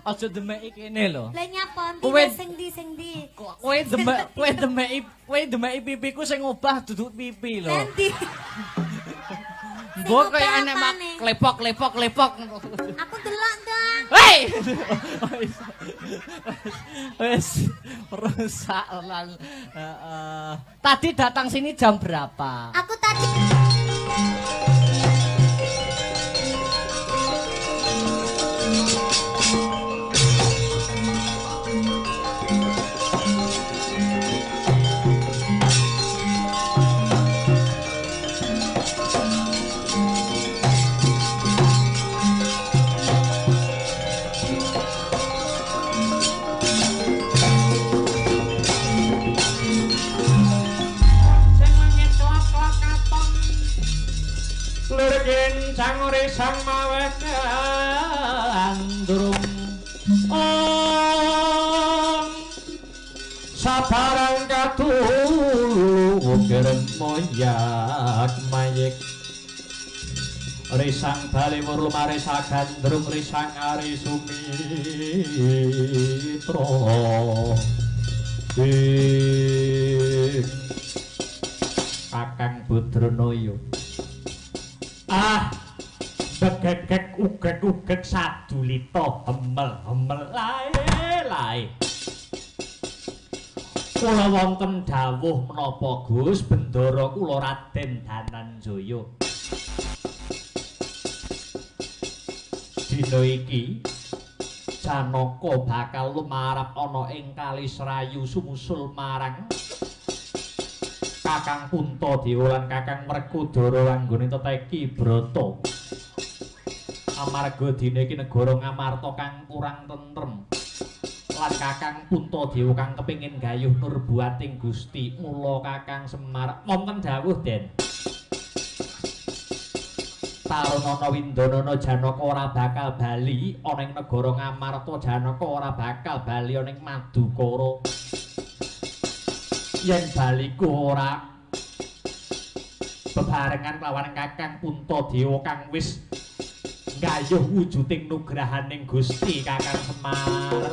Aja demeki kene lho. Lah nyapa ndi sing ndi sing ndi? Kowe demek, kowe demeki, kowe demeki pipiku sing obah duduk pipi lho. Lah ndi? Mbok kaya enek mak klepok klepok klepok. Aku delok dong. Hei. Wes rusak lan. Tadi datang sini jam berapa? Aku tadi Cangore sang maweh gandrung om sabarang katulu moyak mayik risang bali wurlumare sagandrung risang ari sumitra ing Kakang Badranaya. Ah, begegek ugek-ugek sadulita hemel-hemel lae-lae. Kula wonten dawuh menapa Gus Bendara kula Raden Dananjaya. Dina iki Janaka bakal lumarap ana ing Kali Serayu sumusul marang Kakang Puntadewa lan Kakang Werkudara anggone teteki brata. Amarga dina iki negara Ngamarta kang kurang tentrem. Lan Kakang Puntadewa kang kepengin gayuh nurbuating Gusti, mula Kakang Semar wonten dawuh Den. Tarunana Windanana Janaka ora bakal bali ana ing negara Ngamarta, Janaka ora bakal bali ana ing Madukara. Yen baliku ora bebarengan lawan Kakang Puntadewa kang wis nggayuh wujuding nugrahaning Gusti Kakang Semar.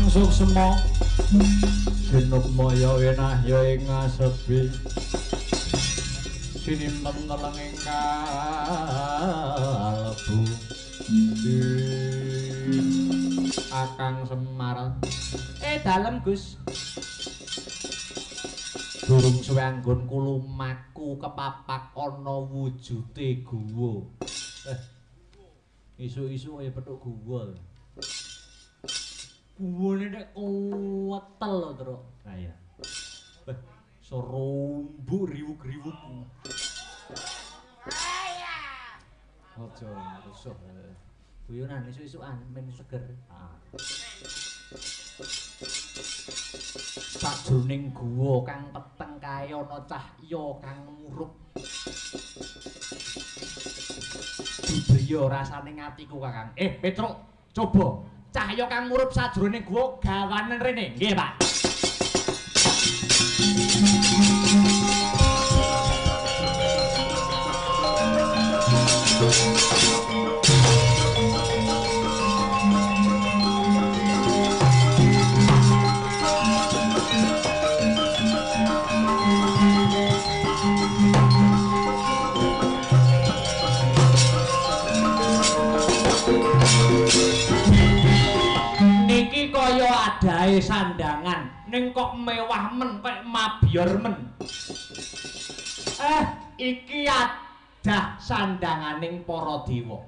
Suksma sinukmaya wenah ya ing ngasepi sinimpen teleng ing kalbu Kakang Semar. Dalem Gus. Durung suwe anggonku lumaku kepapak ana wujude guwa. Isuk-isuk kaya petuk guwa. Guwane nek kuwetel lho, Truk. Ha iya. Beh, serumbuk riwuk-riwuk. Aja rusuh. Guyonan isuk-isukan men seger. Heeh. Sajroning guwa kang peteng kae ana cahya kang murup. Dibriya rasane atiku, Kakang. Petruk, coba cahya kang murup sajroning guwa gawanen rene. Nggih, Pak. Niki kaya adahe sandangan, ning kok mewah men, kok mabior men. Iki adah sandanganing para dewa.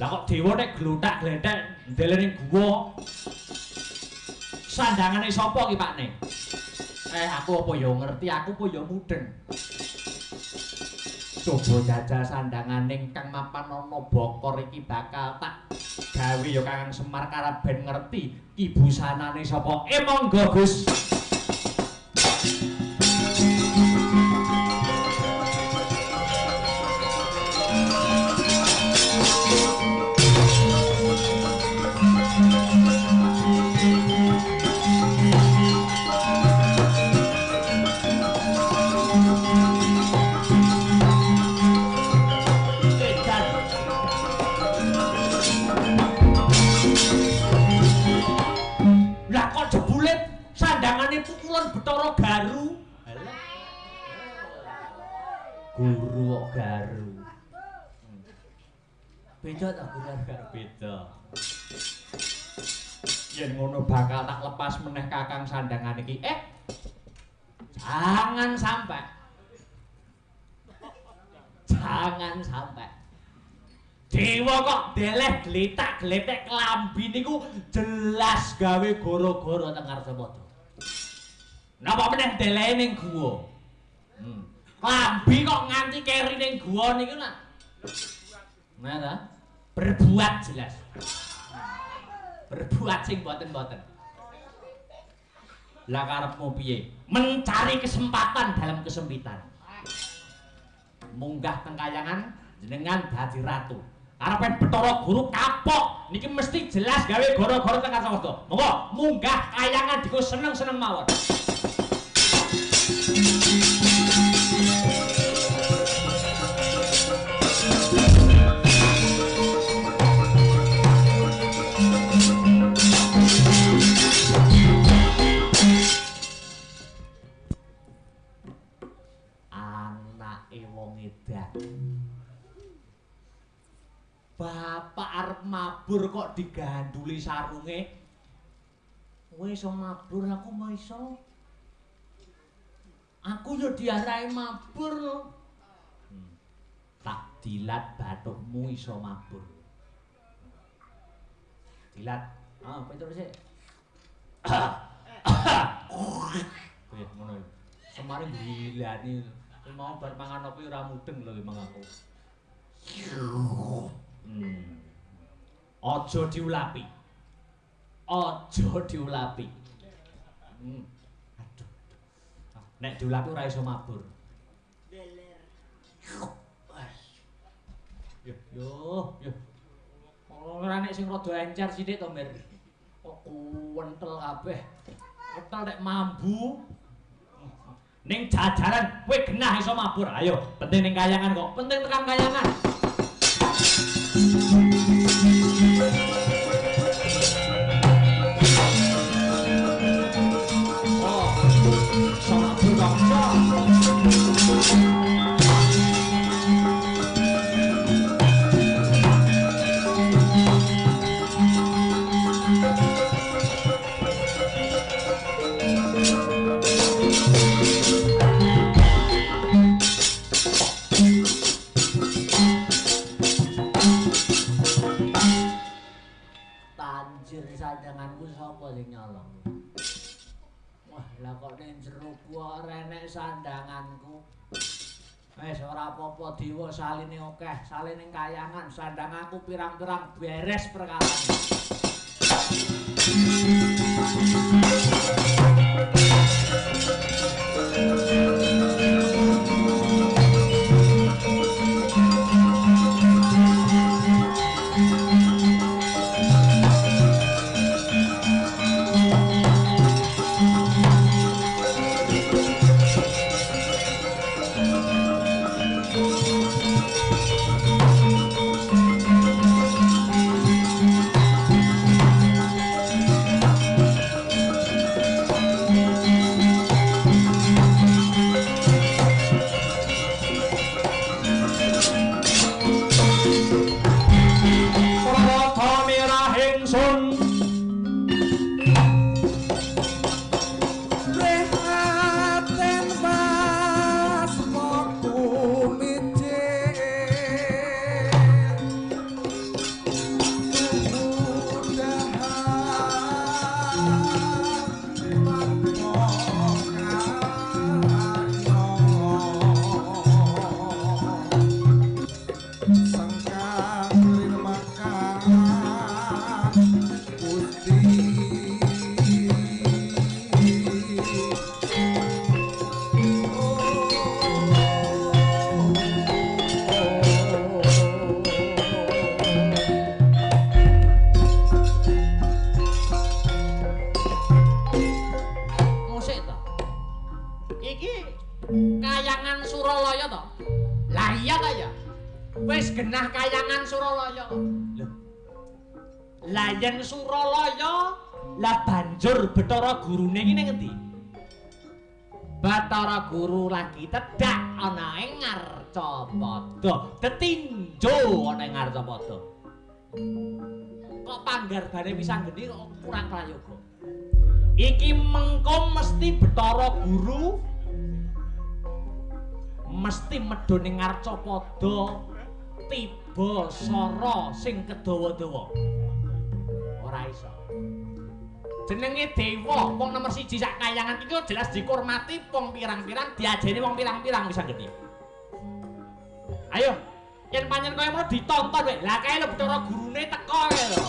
Lah kok dewa nek gluthak-glethek ndele ning guwa. Sandangane sapa ki, Pakne? Aku apa ya ngerti, aku apa ya mudeng. Coba jajal sandanganing kang mapan ana bokor iki bakal tak gawe ya Kakang Semar karep ben ngerti ki busanane sapa. Monggo Gus. Pukulan Bathara Garu. Guru kok garu. Beda ta guru garu? Beda. Yen ngono bakal tak lepas meneh Kakang sandangan iki. Jangan sampai. Jangan sampai. Dewa kok deleh gletak-gletek klambi niku jelas gawe goro-goro teng Ngarsapada. Napa meneh delehe ning guwa? Klambi kok nganti keri ning guwa niku nak. Nah ta? Berbuat jelas. Berbuat sing boten-boten. Lah karepmu piye? Mencari kesempatan dalam kesempitan. Munggah teng kayangan jenengan dadi ratu. Karepen Bathara Guru kapok niki mesti jelas gawe goro-goro teng Ngarsapada. Monggo munggah kayangan diku seneng-seneng mawon. Anake wong edan. Bapak arep mabur kok diganduli sarunge. Kowe iso mabur, aku mau iso. Aku yo diarahi mabur lho. Tak dilat bathukmu iso mabur. Dilat. Ah, pencet sik. Kowe ngono. Semare gilani. Kowe mau bar mangan apa ora mudeng lho emang aku. Aja diulapi. Aja diulapi. Aduh. Nek diulapi ora iso mabur. Deler. Yo yo yo. Ora nek sing rada encer sithik to, Mir. Kok kuwentel kabeh. Kentel nek mambu. Ning jajaran kowe genah iso mabur. Ayo, penting ning kayangan kok. Penting tekan kayangan. Oh, iso mabur kok. Sandanganku sapa sing nyolong? Wah, lah kok ning jero gua ora enek sandanganku. Wis ora apa-apa, dewa saline akeh, saline kayangan, sandang aku pirang-pirang beres perkarane. Genah kayangan Suralaya kok. Lho. Lah yen Suralaya, lah banjur Bathara Gurune iki ning ngendi? Bathara Guru lagi tedhak ana ing Ngarcapada, tetinjo ana ing Ngarcapada. Kok panggarbane Wisanggeni kok kurang prayoga. Iki mengko mesti Bathara Guru mesti medhun ning Ngarcapada tiba sara sing kedawa-dawa. Ora iso. Jenenge dewa, wong nomor 1 sak kayangan iki jelas dikurmati wong pirang-pirang, diajeni wong pirang-pirang Wisanggeni. Ayo, yen pancen kaya ngono ditonton wae. Lah kae lho Bathara Gurune teko kae lho.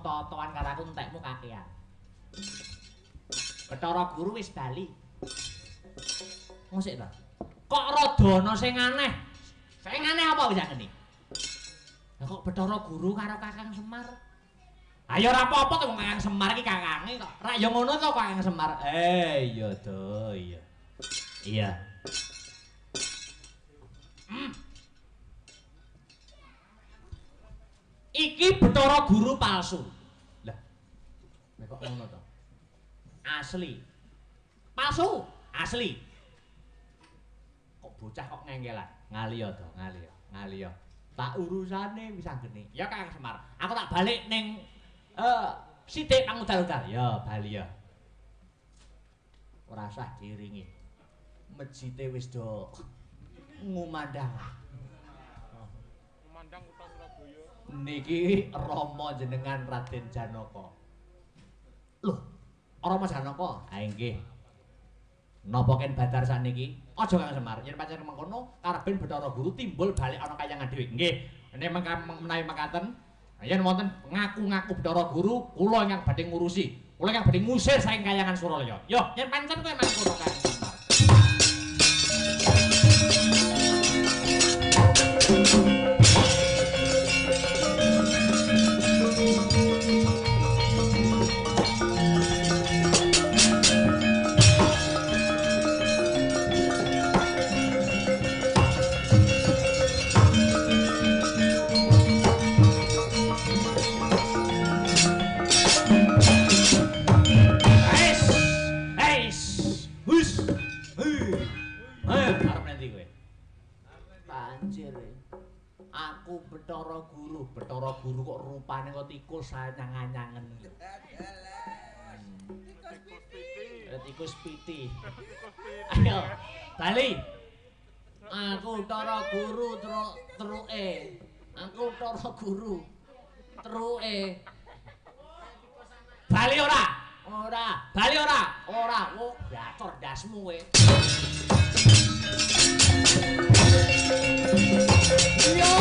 Totoan karo aku entekmu kakean. Bathara Guru wis bali. Ngosik ta? Kok rada ana sing aneh? Sing aneh apa wis ngene? Lah kok Bathara Guru karo Kakang Semar? Ayo ora apa-apa to wong Kakang Semar iki kakange kok. Rak ya ngono to Kakang Semar. Iya to, iya. Iya. Iki Bathara Guru palsu. Lah, kok ngono to? Asli. Palsu, asli. Kok bocah kok ngengkelan? Ngaliya to, ngaliya, ngaliya. Tak urusane Wisanggeni. Ya Kakang Semar, aku tak balik ning sithik pangudal-udal. Ya, bali ya. Ora usah diiringi. Mejite wis do ngumandang. Ngumandang kutha Surabaya. Niki Rama jenengan Raden Janaka. Loh, Rama Janaka? Ha nggih. Napa ken badar saniki? Aja Kang Semar, yen pancen mengkono kareben Bathara Guru timbul balik ana kayangan dhewe. Nggih, nek menawi mekaten, yen wonten ngaku-ngaku Bathara Guru, kula ingkang badhe ngurusi. Kula ingkang badhe ngusir saking kayangan Suralaya. Yo, yen pancen kowe mangkono Kang Semar. tikus anyang-anyangen. Tikus piti. Ayo, bali. Aku Bathara Guru truke. Aku Bathara Guru truke. Bali ora? Ora. Bali ora? Ora. Wo, bacor ndasmu kowe. Yo.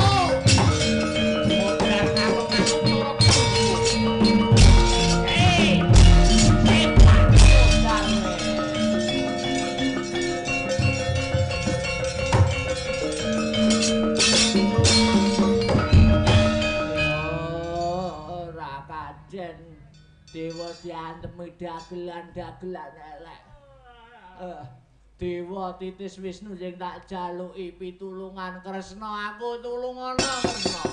Dewa diantemi dagelan-dagelan elek. Dewa titis Wisnu sing tak jaluki pitulungan Kresna, aku tulungono Kresna.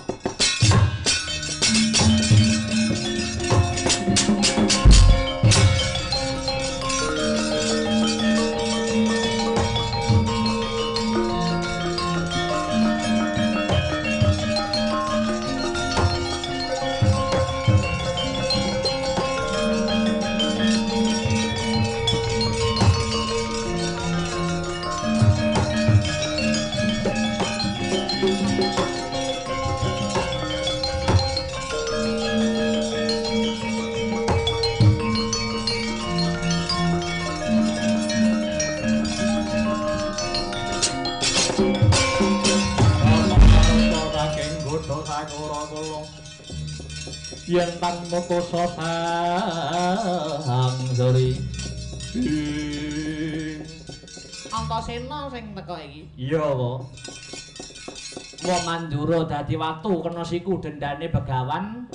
Yen tan mutosa sang suri. Antasena sing teka iki. Iya, Pak. Wong Mandura dadi watu kena siku dendane Begawan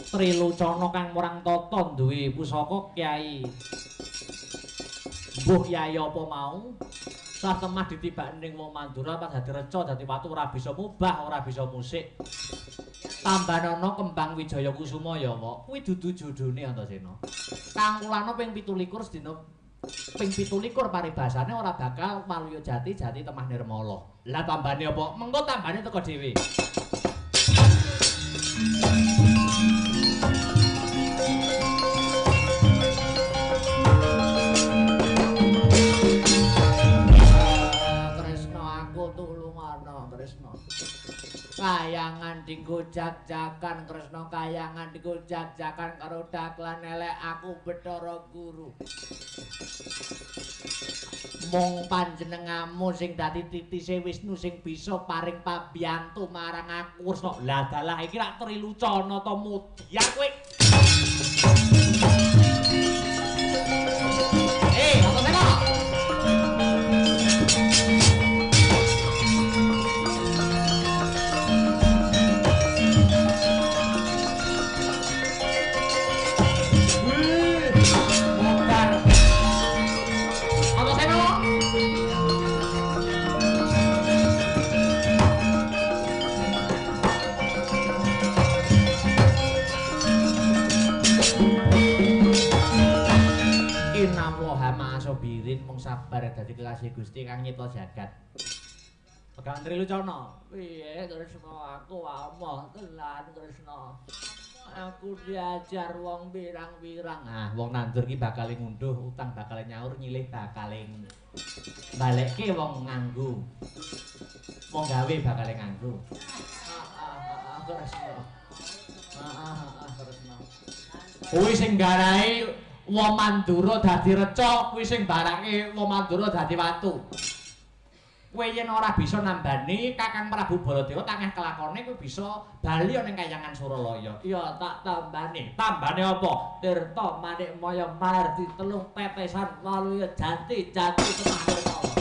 Trilocana kang murang tata duwe pusaka Kyai. Mbuh Kyai apa mau? Satemah ditibakne ning wong Mandura pas dadi reca dadi watu ora bisa mubah, ora bisa musik. Tambanono kembang Wijaya Kusuma ya, Pak. Kuwi dudu jodhone Antasena. Kang kulana ping 17 sedina ping 17 paribasane ora bakal waluya jati jati temah nirmala. Lah tambane apa? Mengko tambane teko dhewe. Kresna aku tulungono Kresna. Kayangan dinggo jak-jakan Kresna, kayangan dinggo jak-jakan karo dagelan elek aku Bathara Guru. Mung panjenenganmu sing dadi titise Wisnu sing bisa paring pabiyantu marang aku Kresna. Lah dalah iki rak Trilucana ta mudya kowe. Antasena. Mung sabar dadi kekasih Gusti kang nyipta jagat. Pegang Trilucana. Piye Kresna aku amoh tenan Kresna. Aku diajar wong pirang-pirang. Ah, wong nandur ki bakal ngunduh, utang bakal nyaur, nyilih bakal balekke wong nganggo. Wong gawe bakal nganggo. Kresna. Kresna. Kuwi sing garai wong Mandura dadi reca, kuwi sing barake wong Mandura dadi watu. Kowe yen ora bisa nambani Kakang Prabu Baladewa tangeh kelakone kowe bisa bali ning kayangan Suralaya. Iya, tak tambani. Tambane apa? Tirta Manikmaya mardi telung tetesan waluya jati jati temah nirmala.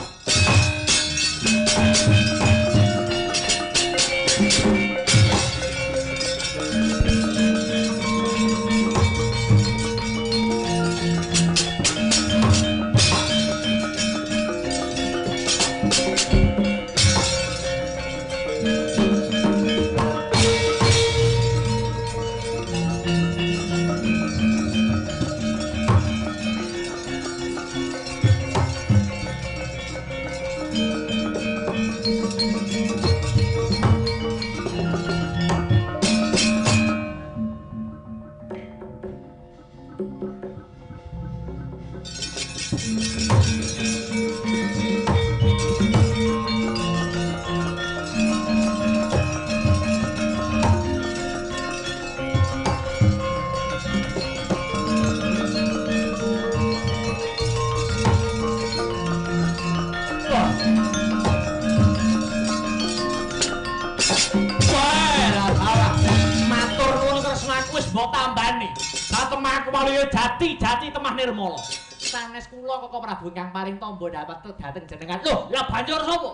Jati-jati temah nirmala. Sanes kula Koko Prabu ingkang paring tamba dhateng dhateng jenengan. Lho, lah banjur sapa?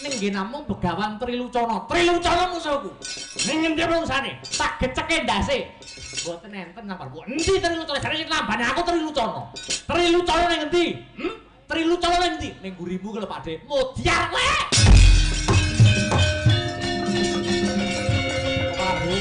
Ning nggih namung Begawan Trilucana. Trilucana musuhku. Ning ngendi mungsane? Tak geceke ndase. Mboten enten Kang Prabu. Endi Trilucana? Jane sing lambane aku Trilucana. Trilucana ning endi? Trilucana ning endi? Ning gurimu ku lho Pakde. Mudyar kowe. Prabu.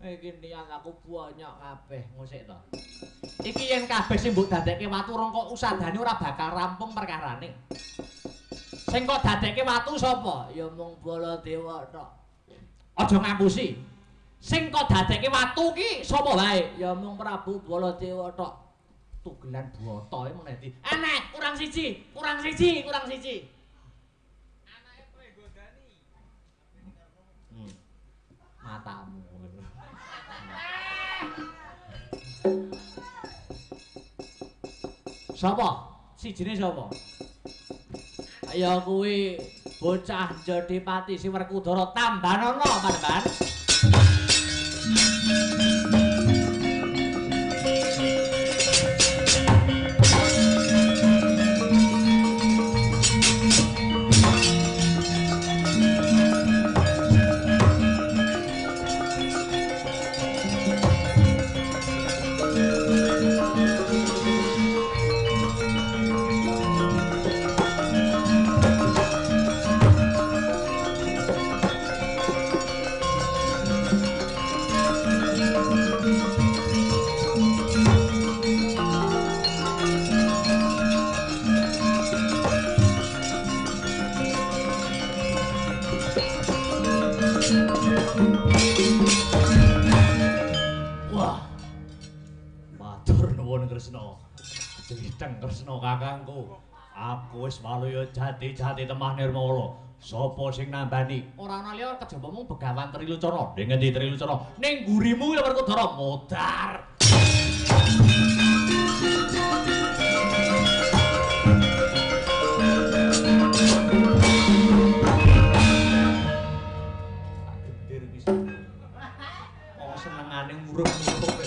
Iki niat aku banyak kabeh ngosik to. Iki yen kabeh sing mbok dadekke watu rong kok usadane ora bakal rampung perkarane. Sing kok dadekke watu sapa? Ya mung Baladewa tok. Aja ngapusi. Sing kok dadekke watu ki sapa wae? Ya mung Prabu Baladewa tok. Tugelan boto e mung endi? Enek, kurang siji, kurang siji, kurang siji. Anake Pringgodani. Matamu. Sapa? Sijine sapa? Ya kuwi bocah Jodipati si Werkudara tambanana, Panembahan. Wah. Matur nuwun Kresna. Jlitheng Kresna kakangku. Aku wis waluya jati-jati temah nirmala. Sapa sing nambani? Ora ana liya kejaba mung Begawan Trilucana. Ning ngendi Trilucana? Ning gurimu lho Werkudara modar. Tak gendir wis. Wong senengane ngurup-ngurup.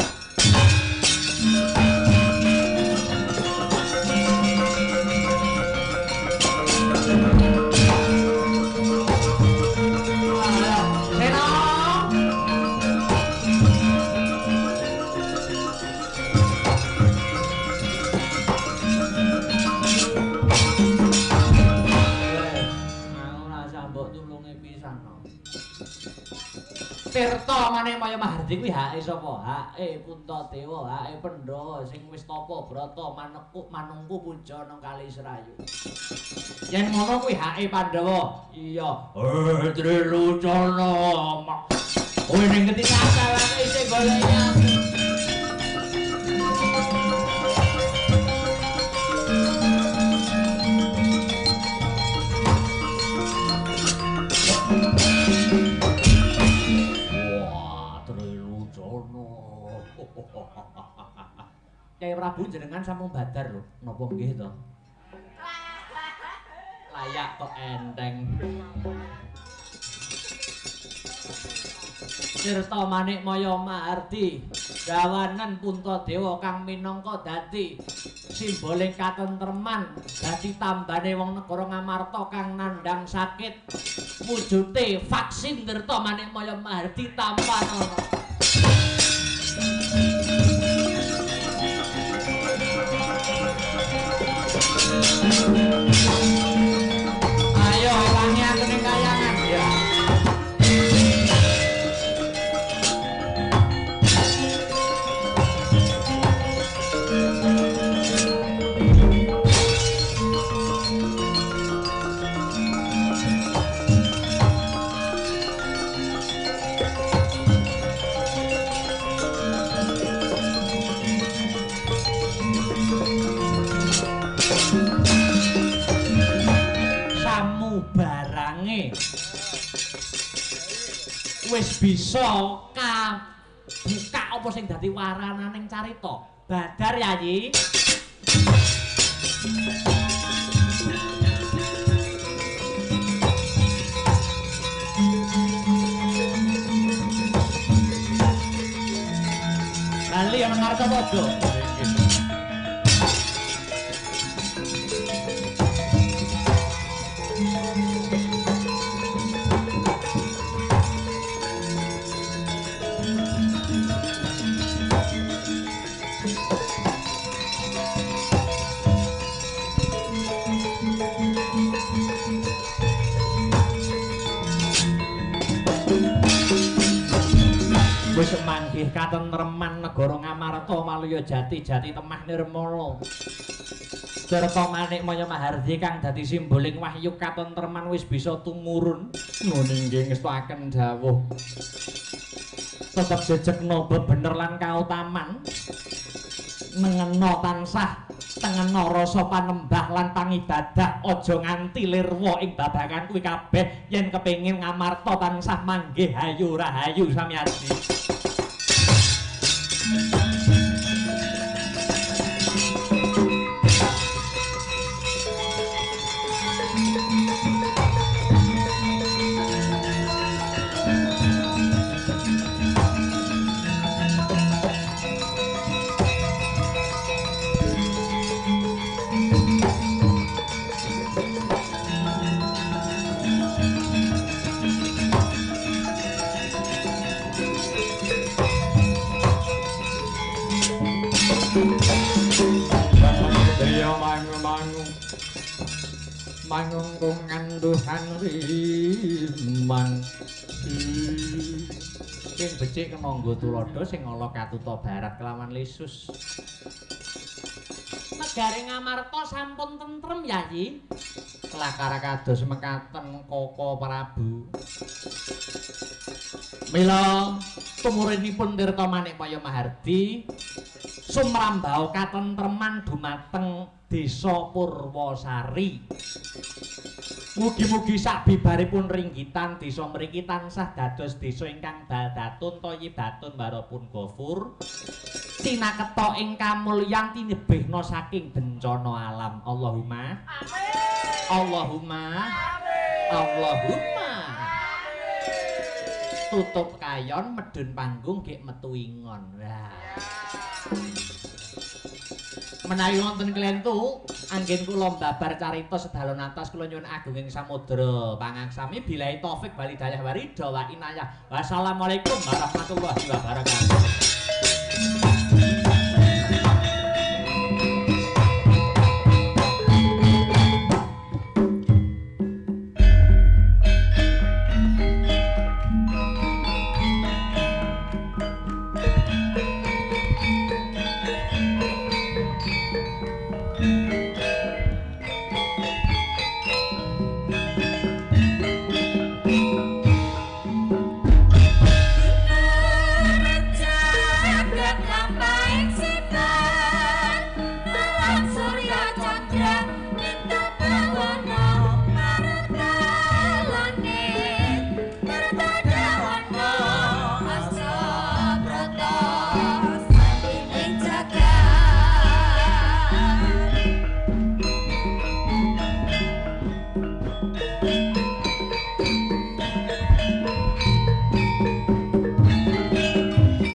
Tirta Manikmaya Mahardi kuwi hake sapa? Hake Puntadewa, hake Pandhawa sing wis tapa brata manekuk manungku pujana kali Serayu. Yen ngono kuwi hake Pandhawa. Iya. Trilucana. Kowe ning ngendi asalane isih goleki aku. Kyai Prabu jenengan sampun badar lho, napa nggih to? Layak kok enteng. Tirta Manikmaya Mahardi, gawanan Puntadewa kang minangka dadi simboling katentreman, dadi tambane wong negara Ngamarta kang nandhang sakit. Wujute vaksin Tirta Manikmaya Mahardi tampan ana. Ayo wangi aku ning kayangan ya. Wis bisa kabuka apa sing dadi warananing carita. Badar Yayi. Bali ana Ngarsapada. Wis manggih katentreman negara Ngamarta Maluya Jati Jati Temah Nirmala. Tirta Manikmaya Mahardi kang dadi simboling wahyu katentreman wis bisa tumurun. Nun inggih ngestoaken dawuh. Tetep jejegna bebener lan kautaman. Nengena tansah tengena rasa panembah lan pangibadah, aja nganti lirwa ing babagan kuwi kabeh yen kepengin Ngamarta tansah manggih hayu rahayu sami aji. Mangungkung nganduhan rimang. Sing becik kena nggo tuladha sing ala katuta barat kelawan lisus. Negari Ngamarta sampun tentrem Yayi. Kelakar kados mekaten Koko Prabu. Mila tumurinipun Tirta Manikmaya Mahardi sumrambah katentreman dumateng Desa Purwasari. Mugi-mugi sabibaripun ringgitan desa mriki tansah dados desa ingkang baldatun thayyibatun warapun gofur. Cinaketa ing kamulyan tinebihna saking bencana alam. Allahumma amin. Allahumma amin. Allahumma amin. Tutup kayon medhun panggung gek metu ingon. Wah. Menawi wonten klentu anggen kula mbabar carita sedalon atas kula nyuwun agunging samudra pangaksami billahi taufik wal hidayah waridha wa inayah. Wassalamualaikum warahmatullahi wabarakatuh.